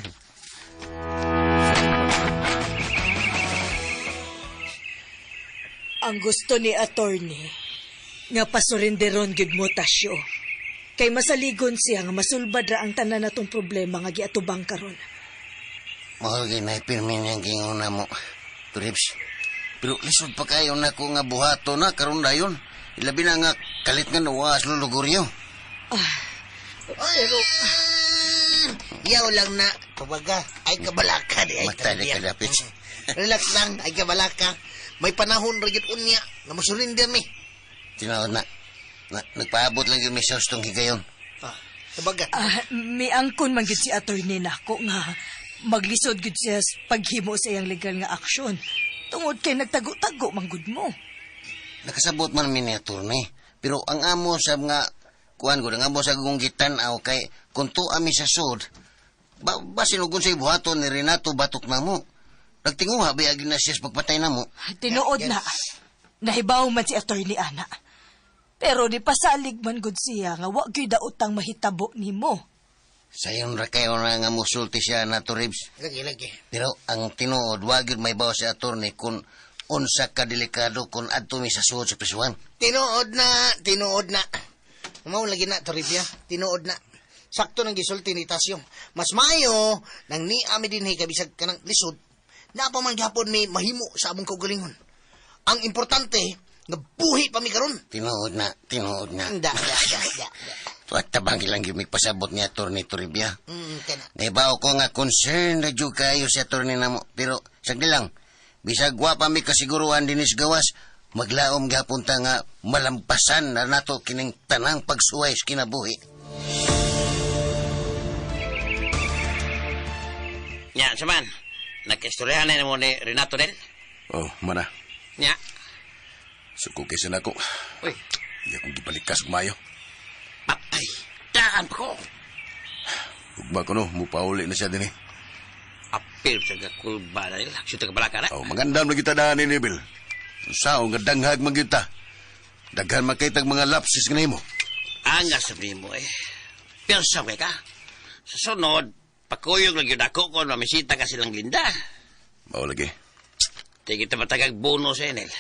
Ang gusto ni attorney nga pasurinderon gyud mo tasyo. Kay masaligon siya nga masulbad ra ang tanan natong problema nga giatubang karon. Mahal kay na pirmi niyang gingona mo. Trips. Pero lisod pa kayo na ko nga buhato na karon dayon. Ilabi na nga kalit nga nuwas luluguryo. Pero... Yaw lang na, pabaga, ay kabalaka di. Ay, Matay na tarbiya. ka, Pits. Relax lang, ay kabalaka. May panahon ra gyud unya nga mosurrender mi. Tinuod na. Na nagpaabot lang yung misos tong higayon. Ah, kabaga. Ah, miangkon man gyud si attorney nako nga maglisod gyud siya sa paghimo sa iyang legal nga aksyon. Tungod kay nagtago-tago man gud mo. Nakasabot man mi ni attorney. Pero ang amo sa mga kuan ko, ang amo sa gong gitan-aw kay kung tuwa mi sa sud, ba, basin og unsay buhaton ni Renato batok na mo. Nagtinguha ba agi na siya sa pagpatay na mo? Tinuod na. Nahibaw man si attorney ana. Pero di pasalig man gud siya nga wa gyud daotang mahitabo nimo. Sayon ra kayo na nga musulti siya na to Ribs. Lagi, lagi. Pero ang tinuod, wa gyud may bawas si attorney kung unsa ka delikado kung adto mi sa suod sa prisuhan. Tinuod na, tinuod na. Mao lagi na, Toribia. Tinuod na. Sakto nang gisulti ni Tasyo. Mas maayo nang ni ami dinhi kay bisag kanang lisod. Na pa man gihapon mi mahimo sa among kaugalingon. Ang importante nga buhi pa mi karon. Tinuod na, tinuod na. Da, da, da, da. Tuwat tabang ilang gyud pasabot ni attorney Toribia. Kana. Nahibaw ko nga concern na jud kayo si attorney namo. Pero sagdi lang, bisag wa pa mi kasiguruhan dinis gawas, maglaom gihapon ta nga malampasan na nato kining tanang pagsuway sa kinabuhi. Nya, saman. Nagkistoryahan na mo ni Renato din. Oh, mana. Nya. Suko kaysa nako. Uy, Iya kong gibalikas ug mayo. patay. Daan pa ko. Ugma ko no, mupauli na siya din eh. Apil sa kakulba na nila. Syuta ka balaka na. Oh, magandam na kita daan ni Neville. Sao nga danghag man kita. Daghan man kay tag mga lapses nga nimo. Angas sa mo eh. Pero sa ka. Sa sunod, pakuyog lang yun ako kung mamisita ka silang linda. Mao lagi. Di kita matagag bono sa Enel.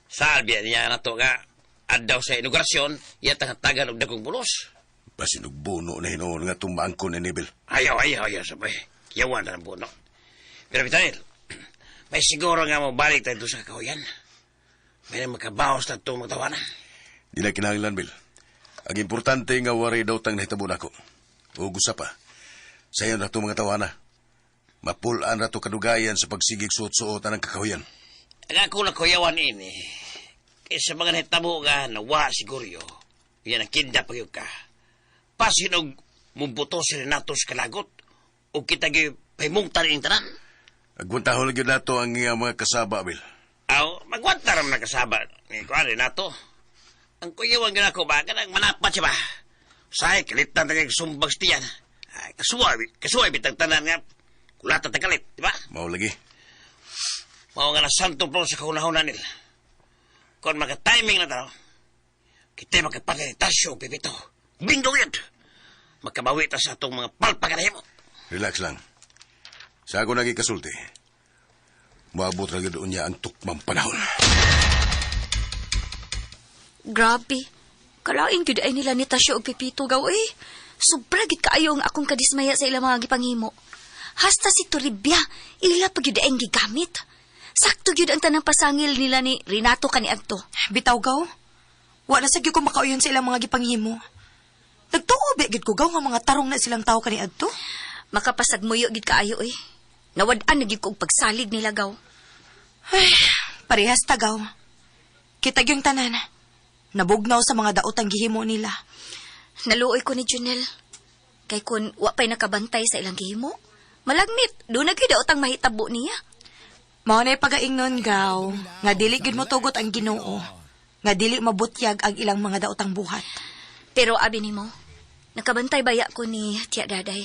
Salbia niya na to nga addaw sa inaugurasyon, iya tagan og dagkong bulos. Basin og bono na hinuon nga tumaangkon ni Nebel. Ayaw, ayaw, ayaw, sabay. Yawan na ang bono. Pero Vitanil, may siguro nga mo balik tayo doon sa kahuyan. May na makabawas na itong magtawanan. Di na kinahanglan, Bill. Ang importante nga wari daw tang nahitabo nako. O gusa pa. Sayon na itong mga tawana. Mapulaan na ito kadugayan sa pagsigig suot-suot ang kakahuyan. Ang ako na kuyawan ini, kaysa mga nahitabo nga nawa siguro, yan ang kinda pag ka. Pasinog mumbuto si Renato sa kalagot, o kita gyud pahimungtan ning tanan. Agwantahon lang yun nato ang iyang mga kasaba, Bill. Aw, magwanta ram na kasaba ni kuan Renato. Ang kuyawan gyud ako ba kanang manapat siya ba. Say kalitan ta kay sumbag sa tiyan. Ay, kasuway, kasuway bitang tanan nga kulata ta kalit, di ba? Mao lagi. Mao nga na santo po sa kaunahuna nila. Kung maka-timing na tao, kita makapatay ni Tasyo Pipito. Bingo yun! Makabawi ta sa atong mga palpagarahimo. Relax lang. Sa ako nagikasulti, moabot ra gyud unya ang tukmang panahon. Grabe. Kalain gyud ay nila ni Tasyo og Pipito gaw eh. Sobra gid kaayo ang akong kadismaya sa ilang mga gipanghimo. Hasta si Toribia, ila pa gyud ang gigamit. Sakto gyud ang tanang pasangil nila ni Renato kaniadto. Bitaw gaw. Wa na sa gyud ko makauyon sa ilang mga gipanghimo. Nagtuo ba gyud ko gaw nga mga tarong na silang tao kaniadto? Makapasagmuyo gid kaayo eh. Nawad-an na gyud ko og pagsalig nila gaw. Ay, parehas ta gaw. Kita gyung tanan. Nabugnaw sa mga daot ang gihimo nila. Naluoy ko ni Junel. Kay kun wa pa'y nakabantay sa ilang gihimo, malagmit, doon na gyud daot ang mahitabo niya. Mao na pagaingnon gaw, nga dili gyud motugot ang Ginoo, nga dili mabutyag ang ilang mga daotang buhat. Pero abi nimo, nakabantay baya ko ni Tia Daday.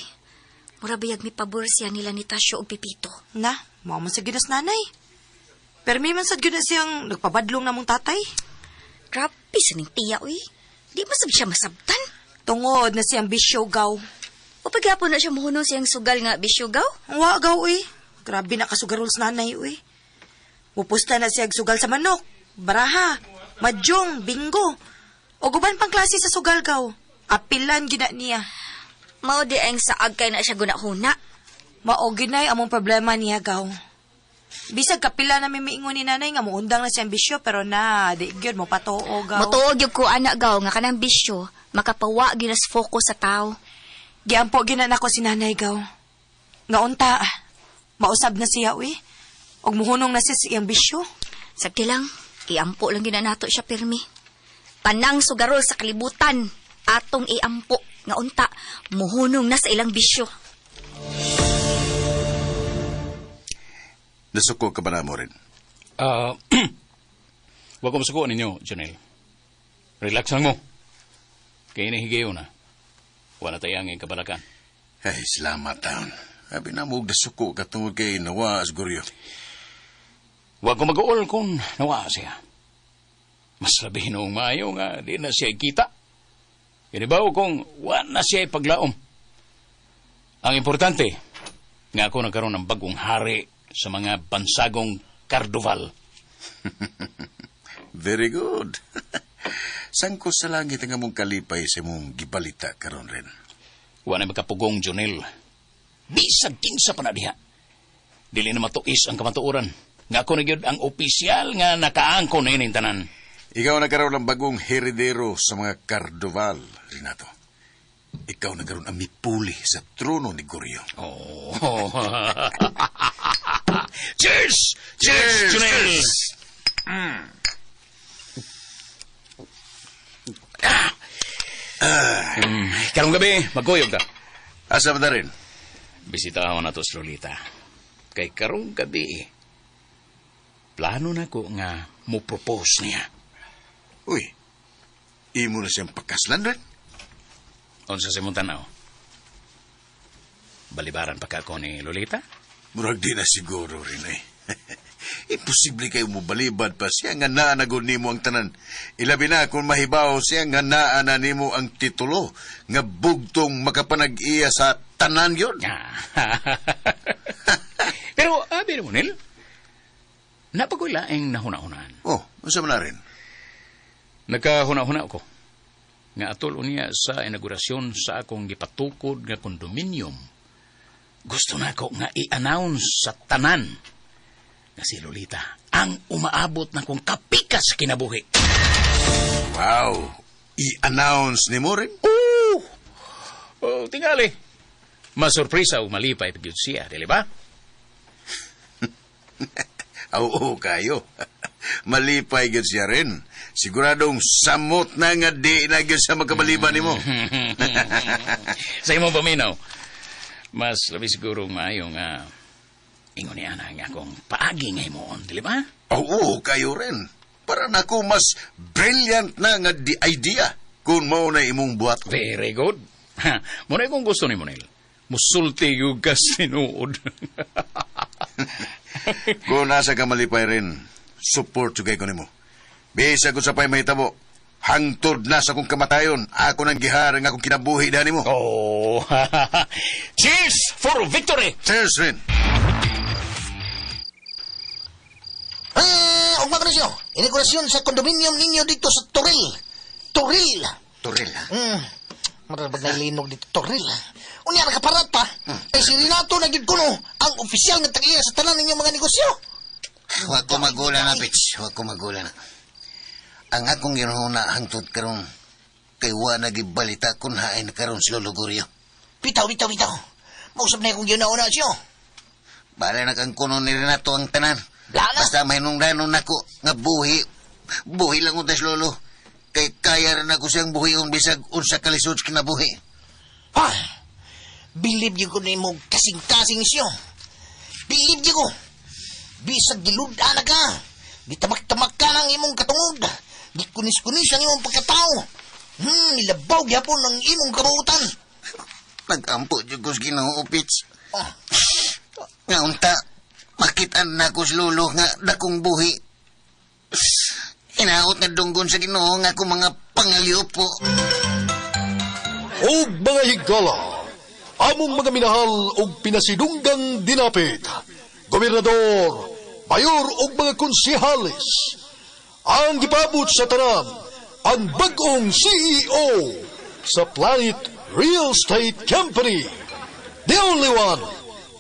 Mura bayag mi pabor siya nila ni Tasyo og Pipito. Na, mao man sa gyud as nanay. Pero may man sad gyud na siyang nagpabadlong na mong tatay. Grabe sa ning tiya uy. Di masab siya masabtan. Tungod na siyang bisyo gaw. O pagyapon na siya muhunong siyang sugal nga bisyo gaw. Wa gaw uy. Grabe na kasugarol sa nanay uy. Mupusta na siya sugal sa manok, baraha, madyong, bingo. O guban pang klase sa sugal gaw. Apilan gina niya. Mao di ang saag kay na siya gunahuna. Mao ginay among problema niya gaw. Bisag kapila na may miingon ni nanay nga muundang na siyang bisyo pero na di gyud mo patuo gaw. Motuo gyud ko ana gaw nga kanang bisyo makapawa gyud as focus sa tao. Giampo gyud na nako si nanay gaw. Nga unta mausab na siya uy. Og muhunong na siya sa iyang bisyo. Sagti lang, iampo lang gyud na nato siya pirmi. Tanang sugarol sa kalibutan, atong iampo nga unta muhunong na sa ilang bisyo. Nasuko ka ba na mo rin? Ah, wag ko masukuan ninyo, Janelle. Relax lang mo. Kaya nahigayo na. Wala tayo ang kabalakan. Ay, salamat taon. Abi na mo og nasuko ka tungod kay nawa siguro. Wag ko mag-uol kung nawa siya. Mas labi noong maayo nga di na siya ikita. Kinibaw kung wa na siya ipaglaom. Ang importante, nga ako nagkaroon ng bagong hari sa mga bansagong Cardoval. Very good. Sangko sa langit ang among kalipay sa imong gibalita karon rin. Wa na makapugong, Jonel. Bisag kinsa pa na diha. Dili na matuis ang kamatuoran. Nga ako na gyud ang opisyal nga nakaangko na ining tanan. Ikaw nagkaroon ng bagong heredero sa mga Cardoval, Renato. Ikaw nagkaroon ang mipuli sa trono ni Gorio. Oh. Cheers! Cheers, Jonel! Karong gabi, magkuyog ta. Asa ba na rin? Bisitahon na to si Lolita. Kay karong gabi, plano na ko nga mo propose niya. Uy, imo na siyang pakaslan rin? Unsa sa imong tanaw? Balibaran pa ka ko ni Lolita? Murag di na siguro rin eh. Imposible kayo mo balibad pa siya nga naanagod nimo ang tanan. Ilabi na kung mahibaw siya nga naana nimo ang titulo nga bugtong makapanag-iya sa tanan yun. Pero, abi mo, Nil, Napakoy laing nahuna-hunaan. Oh, unsa man na rin? Nakahuna-huna ko nga atol unya sa inaugurasyon sa akong gipatukod nga kondominium. Gusto na ko nga i-announce sa tanan nga si Lolita ang umaabot na kong kapikas sa kinabuhi. Wow! I-announce ni mo rin? Oo! Oh, tingali. Masurpresa o malipay pag siya, dili ba? Oo, kayo. Malipay gyud siya rin. Siguradong samot na nga di na gyud sa magkabaliban nimo. Sa imong paminaw, mas labi siguro maayo nga ingon ni ana nga akong paagi nga himuon, dili ba? Oo, kayo rin. Para nako mas brilliant na nga di idea kung mao na imong buhat. Very good. Muna kung gusto ni Monel. Musulti yung kas tinuod. Kung nasa ka malipay rin, support jugay ko nimo. Bisa ko sa pay mahitabo, hangtod na sa akong kamatayon, ako nang giharang akong kinabuhi na nimo. Oh. Cheers for victory! Cheers rin. Ah, ugma ka siyo. Inaugurasyon sa kondominium ninyo dito sa Toril. Toril. Toril, ha? Marabag na linog dito, Toril. Unya, nakaparat pa. Kay si Renato na gyud kuno ang opisyal nga tag-iya sa tanan ninyong mga negosyo. Huwag ko magula na, Pitch. Huwag ko magula na. Ang akong ginuhuna hangtod karon kay wa nagibalita kun hain karon si Lolo Gorio. Bitaw, bitaw, bitaw. Mausap na akong ginuhuna siyo. Bala na kang kuno ni Renato ang tanan. Lana. Basta mahinungdanon nako nga buhi. Buhi lang unta si Lolo. Kay kaya rin ako siyang buhion bisag unsa kalisod sa kinabuhi. Ha? Bilib yun ko nimo kasing-kasing siyo. Bilib yun ko. Bisag giludan na ka. Gitamak-tamak ka ng imong katungod. Gikunis-kunis ang imong pagkatao. Nilabaw gyapon ang imong kabuutan. Nag-ampo jud ko sa Ginoo, Pitch. Ah. Nga unta, makitaan na ko si Lolo nga dakong buhi. Hinaot nga dunggon sa Ginoo nga akong mga pangalyopo. Og mga higala, among mga minahal og pinasidunggang dinapit, gobernador, mayor og mga konsehales, ang gipabot sa tanan, ang bag-ong CEO sa Planet Real Estate Company. The only one,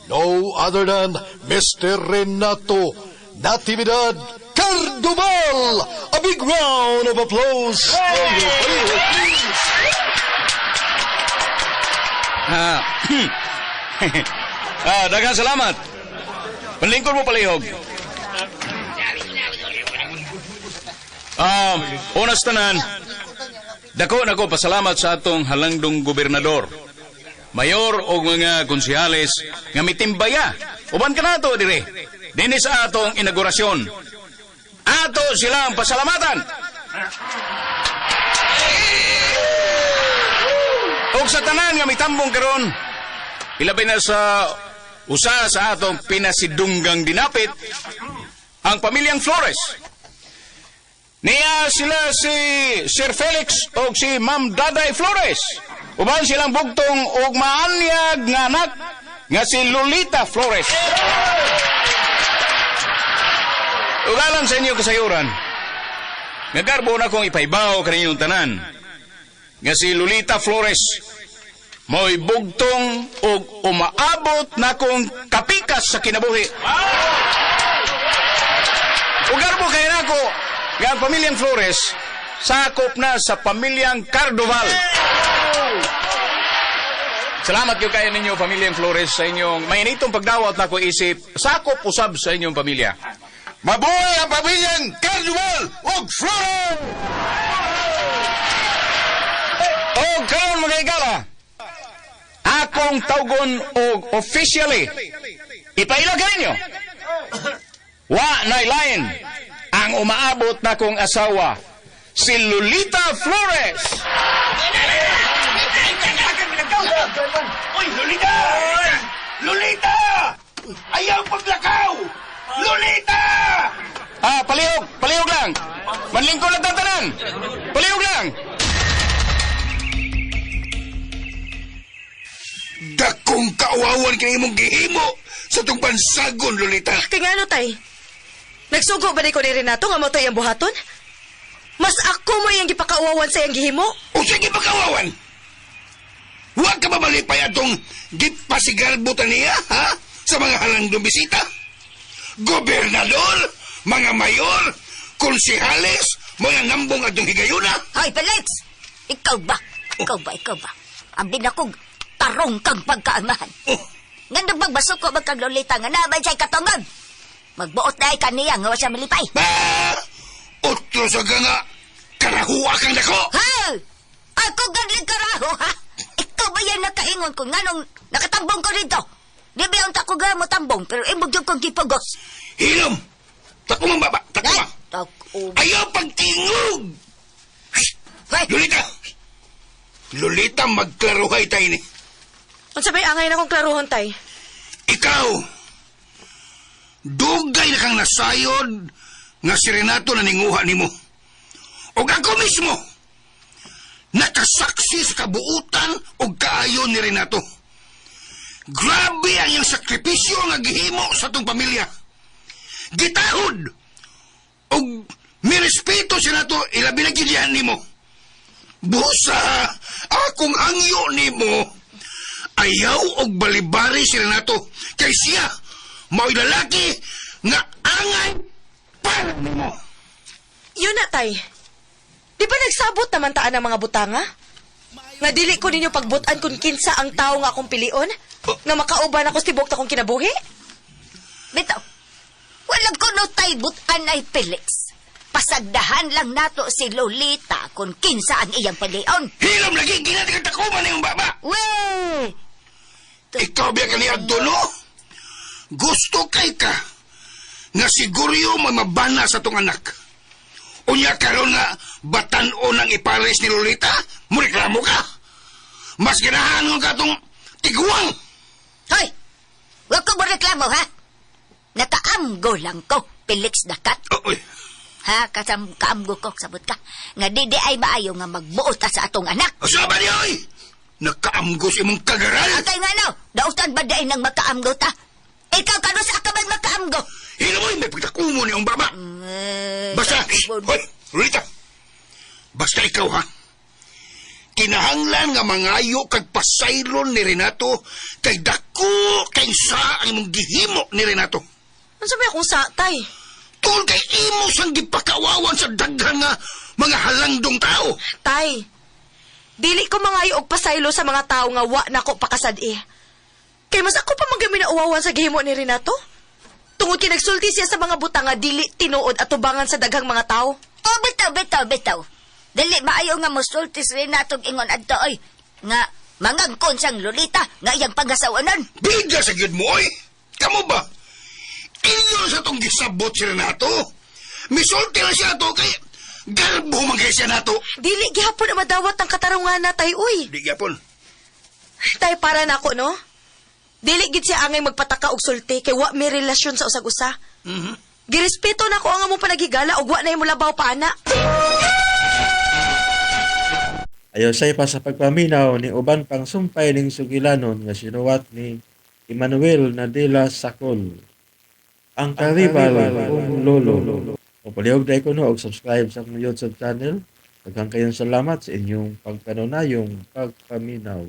no other than Mr. Renato Natividad Cardoval. A big round of applause. Please. Daghang salamat. Panlingkod mo palihog. Onas tanan, dako nako pasalamat sa atong halangdong gobernador, mayor og mga konsehales nga mitimbaya. Uban kanato dire. Dinhi sa atong inaugurasyon. Ato silang pasalamatan. Og sa tanan nga mitambong karon, ilabi na sa usa sa atong pinasidunggang dinapit, ang pamilyang Flores. Niya sila si Sir Felix og si Ma'am Daday Flores. Uban silang bugtong og maanyag nga anak nga si Lolita Flores. Ugalan sa inyo kasayuran, nga garbo na kong ipaibaw kaninyong tanan, nga si Lolita Flores mo'y bugtong og umaabot na kong kapikas sa kinabuhi. O garbo kay nako nga ang pamilyang Flores sakop na sa pamilyang Cardoval. Salamat kayo kayo ninyo, pamilyang Flores, sa inyong mainitong pagdawat na ko isip, sakop usab sa inyong pamilya. Mabuhay ang pamilyang Cardoval ug Flores! O karon mga higala, akong tawgon og officially ipaila kaninyo. Wa nay lain ang umaabot na kong asawa, si Lolita Flores. Uy, Lolita! Lolita! Ayaw paglakaw! Lolita! Palihog, palihog lang. Manlingkod lang tanan. Palihog lang. Dakong kaawawan kini imong gihimo sa tong bansagon, Lolita. Kay ngano, tay? Nagsugo ba ni ko ni Renato nga mo iyang buhaton? Mas ako mo iyang gipakauwawan sa iyang gihimo? O sige pagkawawan! Huwag ka mamalipay atong gipasigalbo ta niya, ha? Sa mga halandong bisita. Gobernador, mga mayor, konsehales, mga nambong atong higayuna. Hoy, Felix! Ikaw ba? Ikaw ba? Ikaw ba? Ang binakog, tarong kang pagkaamahan. Oh. Ngano bang basuko bang kang Lolita nga naman siya'y katongan? Magbuot na ay kaniya nga wa siya malipay. Ba! Otro sa nga, karahuwa kang dako! Ha! Ako ganun karaho, ha? Ikaw ba yan nakaingon kung nganong nakatambong ko dito? Di ba yung tako mo tambong, pero imog yung kong gipugos. Hilom! Tako mang baba, tako Ay, ma! tako. Ayaw pagtingog! Hoy, Lolita! Lolita, magklaruhay tayo ni. Unsa may angay na kong klaruhon, tay? Ikaw, dugay na kang nasayod nga si Renato na ninguha nimo. Og ako mismo, nakasaksi sa kabuutan og kaayon ni Renato. Grabe ang iyang sakripisyo nga gihimo sa atong pamilya. Gitahod og mirespeto si Renato ilabi na gilihan nimo. Busa, akong angyo nimo. Ayaw og balibari si Renato kay siya mao'y lalaki nga angay para nimo. Yun na, tay. Di ba nagsabot naman taan ang mga butanga? Nga dili ko ninyo pagbutan kung kinsa ang tao nga akong pilion? Nga makauban ako sa tibok ta kong kinabuhi? Bitaw. Walang kuno tay butan ay Felix. Pasagdahan lang nato si Lolita kung kinsa ang iyang palion. Hilom lagi ginati ka takuman niyong baba. Wey! Ikaw biya kani adto no? Gusto kay ka nga siguryo mamabana sa tong anak. Unya karon nga batan-on ang ipares ni Lolita, mureklamo ka. Mas ganahan mo ka tong tiguang. Hoy! Huwag ko mo reklamo, ha? Nakaamgo lang ko, Felix Dakat. Oh, oy. Ha, kasam kaamgo ko, sabot ka. Nga di di ay maayo nga magbuot ta sa atong anak. Asa ba niyo, oy? Nakaamgos imong kagaral. Akay nga no, dautan ba dain ng makaamgo ta? Ikaw kano sa akaman makaamgo? Hila mo, may pagtakumo ni baba. Eh, Basta, hoy, Lolita. Basta ikaw, ha? Kinahanglan nga mangayo kag pasaylon ni Renato kay dako kay sa ang imong gihimo ni Renato. Unsa may akong sa, tay? Tol kay imo sang gipakawawan sa daghan nga mga halangdong tao. Tay, dili ko mangayo og pasaylo sa mga tao nga wa nako pakasad-i. Kay mas ako pa man gyud minauwawan sa gihimo ni Renato. Tungod kay nagsulti siya sa mga butang nga dili tinuod at tubangan sa daghang mga tao. Oh, bitaw, bitaw, bitaw. Dili maayo nga mosulti si Renato og ingon adto oy. Nga mangagkon siyang Lolita nga iyang pagasawanon. Bigla sa gyud mo, oy. Kamo ba? Inyo sa tong gisabot si Renato. Misulti lang siya ato kay galbo man kay siya nato. Dili gihapon ang madawat ang katarungan na tay uy. Di gyapon. Tay para nako no. Dili gid siya angay magpataka og sulti kay wa may relasyon sa usag-usa. Mhm. Girespeto nako ang among panaghigala ug wa na imo labaw pa ana. Ayon say pa sa pagpaminaw ni uban pang sumpay ning sugilanon nga sinuwat ni Emmanuel Nadila Sakol. Ang karibal kong lolo. O palihog dahil ko no, og subscribe sa akong YouTube channel. Daghang kayong salamat sa inyong pagpanunayong pagpaminaw.